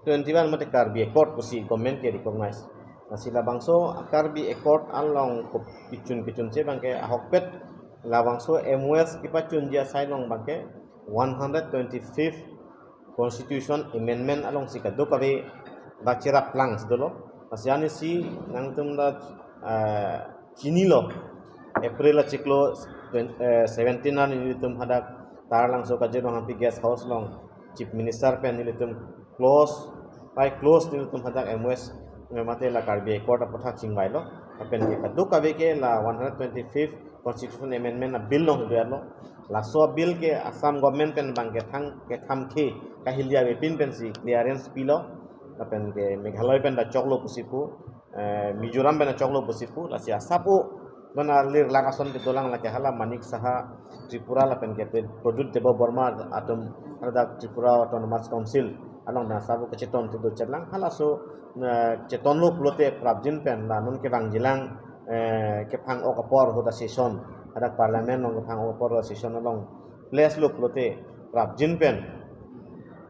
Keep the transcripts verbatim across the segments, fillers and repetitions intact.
twenty-one mate Karbi Accord pusi government ke recognize. Lasi labangso Karbi Accord along ko pichun pichun che abangke ahokpet labangso M O S kepachunji asai along abangke one hundred twenty-fifth Constitution Amendment alongsi kadokave bak cherap plang si dolo. Lasi anisi nangtum ta, eh, chinilo, April achiklo twen-, eh, seventeen arni nelitum hadak Taralangso Kajirong Hampi Guest House along Chief Minister pen nelitum close, pai close nelitum hadak M O S mate la Karbi Accord aputhak chingvailo. Lapen ke kadokave ke la one hundred twenty-fifth Constitution Amendment a bill along do-etlo. Laso bill ke Assam government pen abangke thang ketham ke kahili avepin pensi clearance pilo. Lapen ke Meghalaya pen ta choklo pusi pu, eh, Mizoram pen ta choklo pusi pu. Lasi asap-o mana lir lak ason kedolang lake hala Manik Saha Tripura lapen ke Pradyot Debbarma atum hadak Tripura Autonomous Council along pen asap-o kacheton kedo chetlang. Halaso, eh, chetonlo pulote prapjin pen la non kevangjilang, eh, kephang-ok apor ahut a-session, hadak parliament along kephang-ok apor ahut a-session along place lo pulote prapjin pen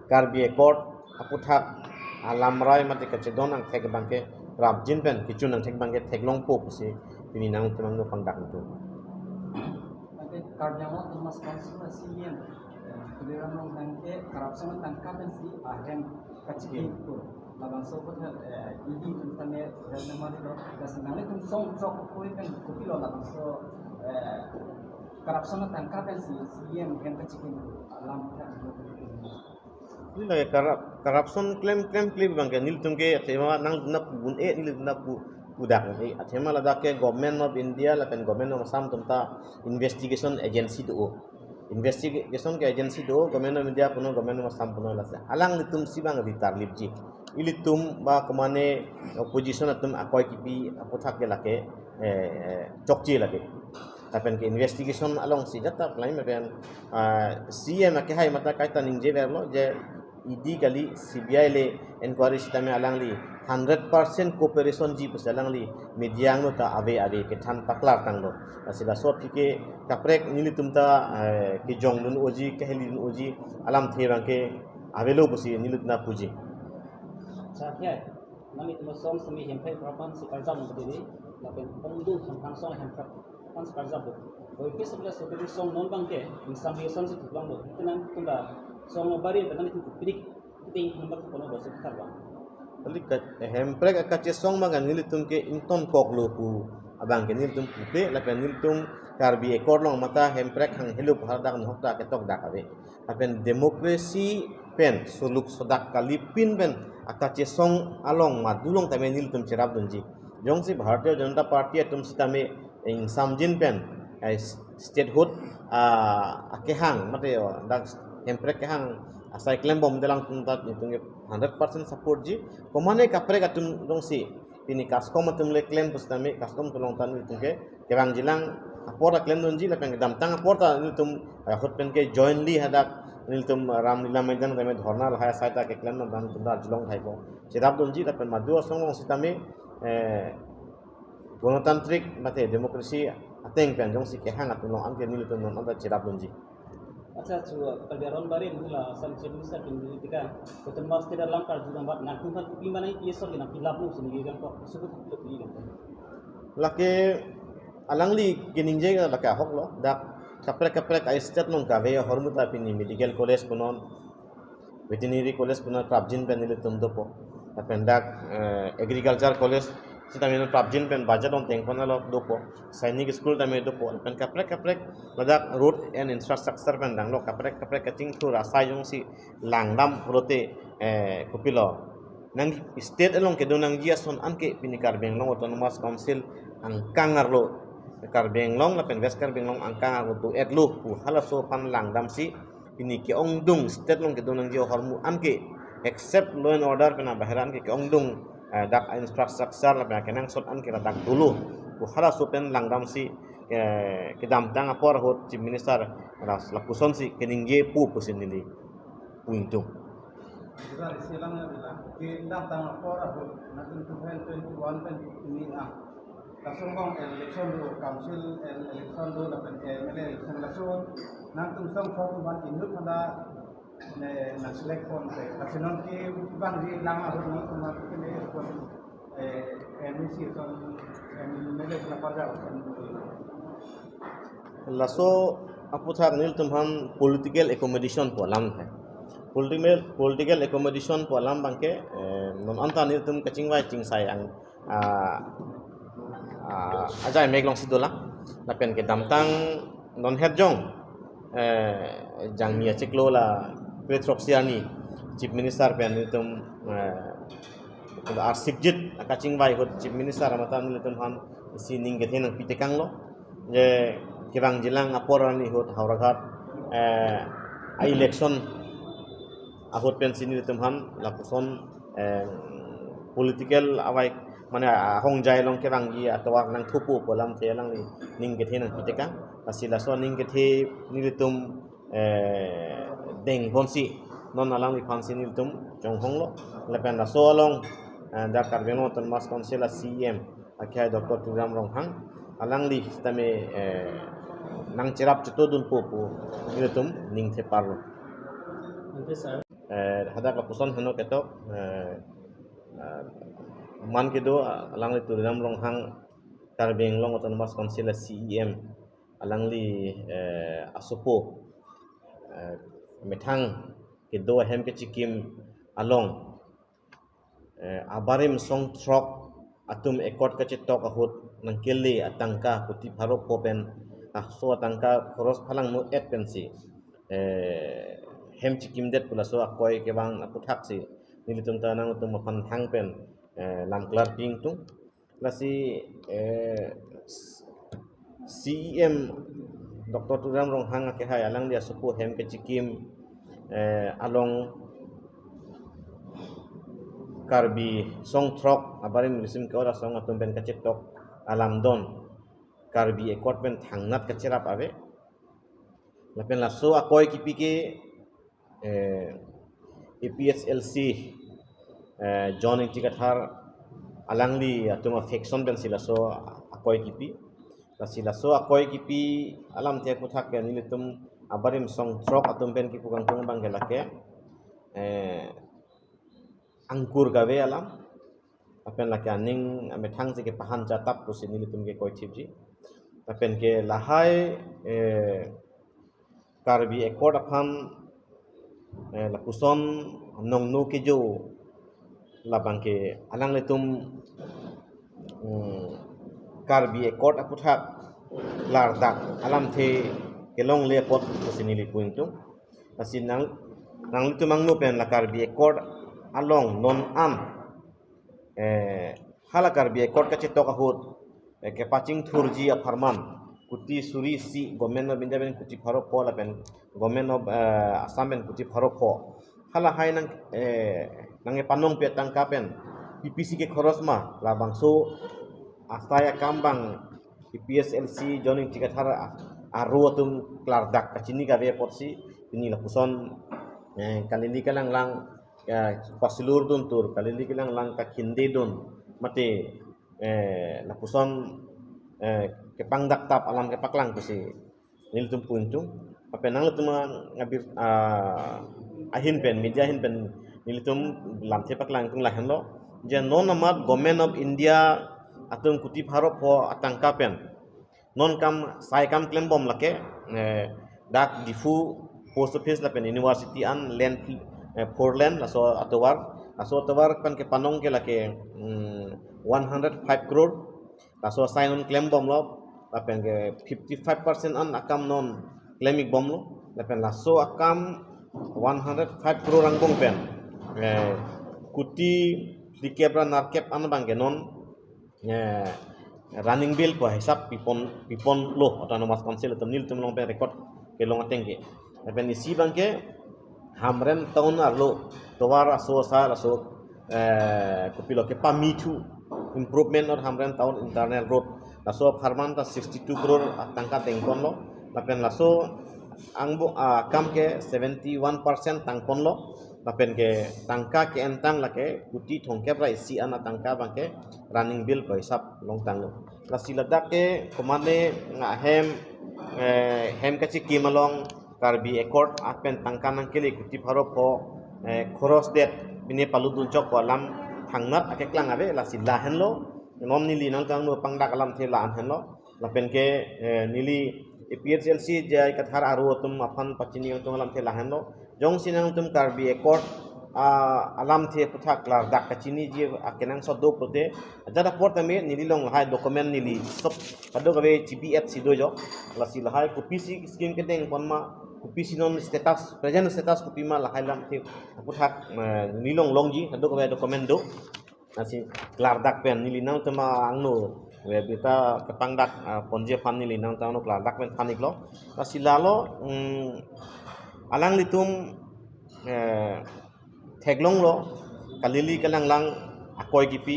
Karbi Accord aputhak alamrai mate kachedon angthek abangke prapjin pen kechun angthek abangke theklongpo pusi pini nangtum angno pangdak nangtum. Ante Karbi Anglong Autonomous Council a-C E M, eh, Tuliram Ronghang ke corruption atangka pensi ahem kachikim pu. Labangso apot, eh, E D atum tame rel nama dilo. Lasi nanglitum song chok koi pen kopilo labangso, eh, corruption atangka pensi C E M hem kachikim pu alam tha. Neli lake corrup-, corruption klem, klem, klem abangke nelitum ke athema nang na pu un-e, neli na pu, pudak un-e. Athema ladak ke Government of India lapen Government of Assam atum ta investigation agency do. Investigation ke agency do, Government of India punon, Government of Assam punon lasi alanglitum si abang ritar lipji. Ilitum ba komane opposition atum akoi kipi aputhak ke lake, eh, chokche lake. Lapen ke investigation alongsi jata klem pen, ah, C E M akehai mate kaita ningjeverlo je E D kali, C B I le, inquiry sitame alangli hundred percent cooperation ji pusi alangli media angno ta ave ave kethan paklar tanglo. Lasi laso aphi ke kaprek nelitum ta, eh, kejongdun unji, kahelidun unji alamthe abangke avelo pusi nelitum ta puji. Sa kya? Nanglitum asong semi hemprek aphan si karjap nang dili, lapen ongdung hemprek asong hemprek aphan si karjap do. Boy ke sebelah seperti song non abangke, insam liaison si tuklang do. Itu nangtum ta song bari pen nanglitum pidik, pidik nomor kono bosu karjap. Kali ka, eh, hemprek akachesong abang nelitum ke ingtonkoklo pu abangke nelitum pupe, lapen nelitum Karbi Accord along mate hemprek hang helo pu hadak nahok ta ketok dak ave. Lapen democracy pen suluk sodak kalipin pen akachesong along madulong tame nelitum cherapdunji. Jongsi Bharatiya Janata Party atum sitame ingsamjin pen, eh, statehood, ah, akehang, mate, oh, dak hemprek kehang asai klembomde alangtum ta nelitum ke hundred percent support ji. Komane kaprek atum jongsi pini CASCOM atum le klem pusitame CASCOM atum along ta nelitum ke kevangjilang apor ta klemdunji lapen kedamtang apor ta nelitum, eh, ahut pen ke jointly hadak nelitum Ramlila Maidan tame dhorna lahai asai ta keklemdun, nelitum ta arjulong thaipo. Cherapdunji lapen madu asong along sitame, eh, gonotantrik mate democracy ateng pen jongsi kehang atum along anke nelitum non anta cherapdunji. Accha, chu Karbi Anglong bari nula Assam Chief Minister pen dili tika, koton mas tidak langkar juga bat nangtum kan kopi mana I P S or nangpi lap nu sini kan kok suku tu pi kan. Lake alangli keningje lake ahoklo, dak kaprek kaprek a-state along kave ahormu ta pini medical college punon, veterinary college punon prapjin pen nelitum dopo. Lapen dak, eh, agriculture college sitame prapjin pen budget ong tengpon alo dopo. Sainik school tame dopo. Lapen kaprek kaprek ladak road and infrastructure pen danglo, kaprek kaprek kachingthur asai jongsi langdam pulote, eh, kopilo. Nang state along kedo nangji ason anke pini Karbi Anglong Autonomous Council angkang arlo, Karbi Anglong lapen West Karbi Anglong angkang arlo do-etlo pu halaso aphan langdamsi pini ke-ongdung state along kedo nangji ahormu anke, except law and order pen abahera anke ke-ongdung, eh, dak infrastructure lapen kenangsot anke ladak dolo pu halaso pen langdamsi, eh, kedamtang apor ahut Chief Minister ras lapusonsi keningjepo pusi neli pu ingtung. Kedamtang apor ahut, nangtum two thousand twenty-one pen pini, ah, lason along election do, council el-, election do, lapen M L A election lason, nangtum song song man inut handa Ne, nang select pon ke, lasi non ke bang di lang ahut non teman ke ne pon, eh, M A C son, M L A na parja son. Laso aputhak nelitum aphan political accommodation pu alam hai. Political, political accommodation pu alam abangke, eh, non anta nelitum kachingvai chingsai ang, ah, ah, ajai mek alongsi dolang. Lapen kedamtang non het jong, eh, jangmi achiklo la kre throksi arni Chief Minister pen nelitum, eh, arsik jit akachingvai ahut Chief Minister amat nelitum aphan isi ning kethe nangpitekanglo. Je kevangjilang apor arni ahut Howraghat, eh, a-election ahut pensi nelitum aphan lapuson, eh, political avai mane ahongjai along kevangji atovar nangthupo pu alamthe alangli ning kethe nangpitekang. Lasi laso ning kethe nelitum, eh, dengponsi non alangliphansi nelitum chonghonglo. Lapen laso along, eh, dak Karbi Anglong Autonomous Council a-C E M akhai Doctor Tuliram Ronghang alangli sitame, eh, nangcherap chetodunpo pu nelitum ning theparlo. Ante sir. Eh, hadak lapuson henlo ketok, eh, eh, man kedo alangli Tuliram Ronghang Karbi Anglong Autonomous Council a-C E M alangli, eh, asopo, eh, methang kedo ahem kechikim along, eh, abarim song throk atum accord kachetok ahut nangkele atangka kuti pharo pho pen, ah, laso atangka khoros phalangno-et pensi, eh, hem chikimdet pu laso akoi kevang aputhaksi nelitum ta nangtum aphan hang pen, eh, lam klarpi ingtung. Lasi, eh, C E M Doctor Tuliram Ronghang akehai alangli asopo hem kechikim, eh, along Karbi song throk abarim risim ke-ot asong atum pen kachetok alamdon Karbi Accord pen thangnat kacherap ave. Lapen laso akoi kipi ke, eh, A P H L C, eh, John Ingti Kathar alangli atum a-faction pensi laso akoi kipi. Lasi laso akoi kipi alamthe aputhak ke nelitum abarim song throk atum pen kipu kangtung abangke lake, eh, angkur kave alam. Lapen lake aning amethangsi kepahan chatap pusi nelitum ke koithipji. Lapen ke lahai, eh, Karbi Accord aphan, eh, lapuson nongno kejo labangke alanglitum, mm, Karbi Accord aputhak klardak alamthe kelongle apot pusi neli pu ingtung. Lasi nang, nanglitum angno pen la Karbi Accord along non an, eh, hala Karbi Accord kachetok ahut, eh, kepachingthurji apharman kuti suri isi Government of India pen kuti pharo pho lapen Government of, eh, Assam pen kuti pharo pho. Halahai nang, eh, nangkepanongpi atangka pen P P C ke khoros ma labangso asai akam abang A P H L C John Ingti Kathar a-, aro atum klardak kachini kave apotsi pini lapuson, eh, kalili kalanglang, eh, pasilur dun tur, kalili kalanglang kakhinde dun mate, eh, lapuson, eh, kepangdaktap alam kepaklang pusi nelitum pu ingtung. Lapen nanglitum abir, ah, ahin pen, media ahin pen nelitum lamthe paklang ingtung lahenlo. Je non amat Government of India atum kuti pharo pho atangka pen non kam sai kam klembom lake, eh, dak Diphu Post Office lapen University an land, eh, four lane laso atovar, laso atovar pen kepanong ke lake, mm, one hundred five crore. Laso asai non klembomlo, lapen ke fifty five percent an akam non klem-ikbomlo, lapen laso akam one hundred five crore angbong pen, eh, kuti phlikep ra nerkep an abangke non, eh, running bill pu hisap pipon, piponlo Autonomous Council atum, nelitum along pen record kelong ateng ke. Lapen isi abangke Hamren town arlo tovar aso asa laso, eh, kopilo kepamithu improvement of Hamren town internal road. Laso apharman ta sixty two crore atangka dengponlo. Lapen laso angbong akam ke seventy one percent tangponlo. Lapen ke tangka ke-entang lake kuti thomkep ra isi an atangka abangke running bill pu hisap longtanglo. Lasi ladak ke komatne nang ahem, eh, hem kachikim along Karbi Accord apen tangka nangkele kuti pharo pho, eh, khoros det pine palutdun chok pu alam thangnat akeklang ave, lasi lahenlo. Non neli nangtum angno pangdak alamthe lahenlo. Lapen ke, eh, neli A P H L C J I Kathar aro atum aphan pachini nangtum alamthe lahenlo. Jongsi nangtum Karbi Accord, ah, alamthe aphuthak klardak kachiniji akenangsot do pulote, ajat apor tame neli along lahai document neli sop kadokave chibi-et si do jo. Lasi lahai kopisi scheme kedeng pon ma, kopisi non status, present status kopi ma, lahai alamthe aphuthak, eh, neli along longji kadokave document do. Lasi klardak pen neli nangtum angno we beta kepangdak, ah, ponji aphan neli nangtum angno klardak pen than-iklo. Lasi lalo, mm, alanglitum, eh, theklonglo kalili kalanglang akoi kipi.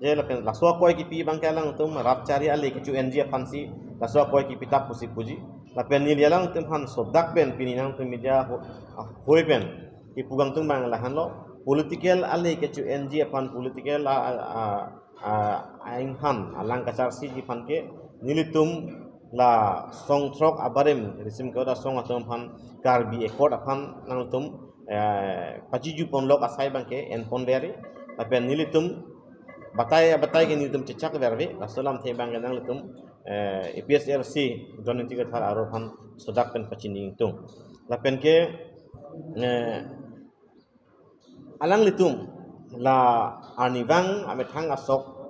Je lapen laso akoi kipi abangke alangtum rat chari ale kecho-enji aphansi laso akoi kipi ta pusi puji. Lapen neli alangtum aphan sodak pen pini nangtum media ho-, ah, hoi pen kipu kangtung abang lahenlo, political ale kecho-enji aphan, political a, a, a, a, ainghan alang kacharsiji aphan ke nelitum la song throk abarim risim kevot asong atum aphan Karbi Accord aphan nangtum, eh, pachiju ponlok asai abangke en ponver-e. Lapen nelitum batai batai ke nelitum chechakver-e, laso alamthe abangke nangtum, eh, A P H L C Joint Executive Kathar aro aphan sodak pen pachini ingtung. Lapen ke, eh, alanglitum la arnivang amethang asok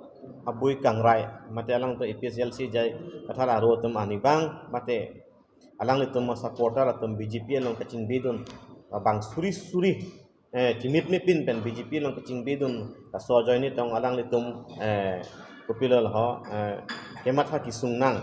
abui kangrai, mate alangtum A P H L C J I Kathar aro atum arnivang, mate alanglitum a-supporter atum B J P along kachingbidun abang suri suri, eh, chimit mepin pen B J P along kachingbidun laso ajoine tong alanglitum, eh, kopilo laho, eh, kematha kesung nang,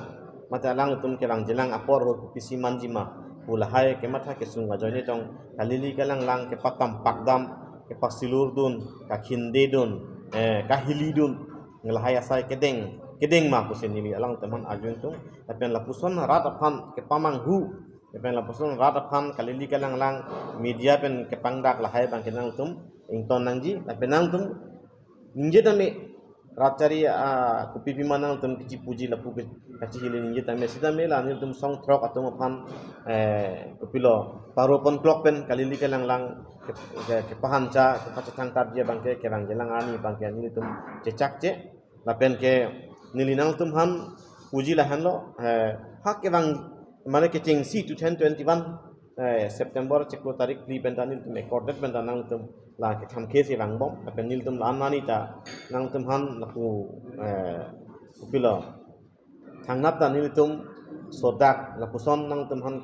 mate alanglitum kevangjilang apor ahut kopisi manji ma pu lahai kematha kesung ajoine tong kalili kalanglang kepatam pakdam, kepasilurdun, kakhindedun, eh, kahilidun, lahai asai kedeng kedeng ma pusi neli alangtum aphan arju ingtung. Lapen lapuson rat aphan kepamanghu, lapen lapuson rat aphan kalili kalanglang media pen kepangdak lahai abangke nangtum ington nangji. Lapen nangtum ningje tame rat chari, ah, kopi pima nangtum kechipuji lapu ke kachihili ningje tame, sitame la nelitum song throk atum aphan, eh, kopilo paro ponklok pen kalili kalanglang ke, ke, kepahancha kepachethang karji abangke kevangjilang arni abangke nelitum chechakche. Lapen ke neli nangtum aphan puji lahenlo, eh, ha kevang mane kechengsi two thousand twenty-one, eh, September chiklo tarik phli pen ta nelitum accorded pen ta nangtum la kekhamkhe si vangbom, lapen nelitum la anani ta nangtum aphan lapu, eh, kopilo thangnat ta nelitum sodak lapuson nangtum aphan,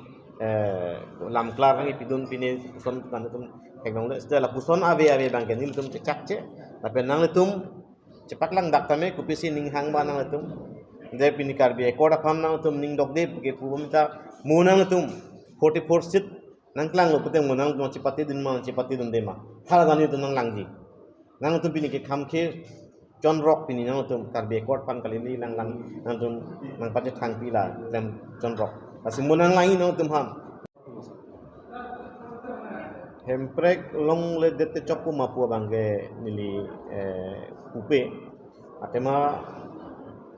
eh, lamklar nangkipidun pine puson ta nelitum theklongle. Seta lapuson ave ave abangke nelitum chechakche, lapen nangtum chepaklangdak tame kopisi ning hang ba nangtum. De pini Karbi Accord aphan nangtum ning dokde puke pubom ta mo nangtum forty-four seat nangklanglo pute mo nangtum chepatedun ma chepatedunde ma. Hala ta nelitum nanglangji. Nangtum pini kekhamkhe chonrok pini nangtum Karbi Accord aphan kalili langlang nangtum nangpachethangpi la klem chonrok. Lasi mo nanglangji nangtum aphan. Hemprek longledet te chokpo ma pu abangke neli, eh, pupe. Athema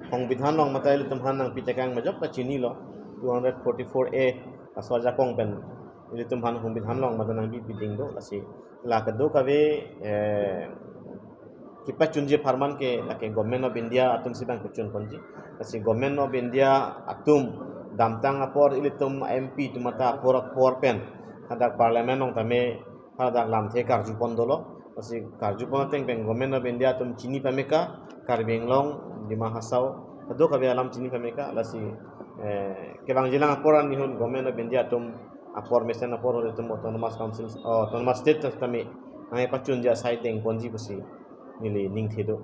Songbidhan along mate ilitum aphan nangpitekang majok ta chinilo, two hundred forty-four A laso ajakong pen ilitum aphan Songbidhan along mate nangpipiding do, lasi la kadokave, eh, kepachunji apharman ke lake Government of India atum si bang kechun ponji. Lasi Government of India atum damtang apor ilitum M P atum mate apor apor pen hadak Parliament along tame hadak lamthe karju pon dolo. Lasi karju pon ateng pen Government of India atum chini pameka, Karbi Anglong, Dima Hasao, kadokave alam chini pameka, lasi, eh, kevangjilang apor arni ahut Government of India atum apor mesen apor ahut ilitum Autonomous Council, oh, Autonomous State tame nangpachunji asai deng ponji pusi neli ning thedo.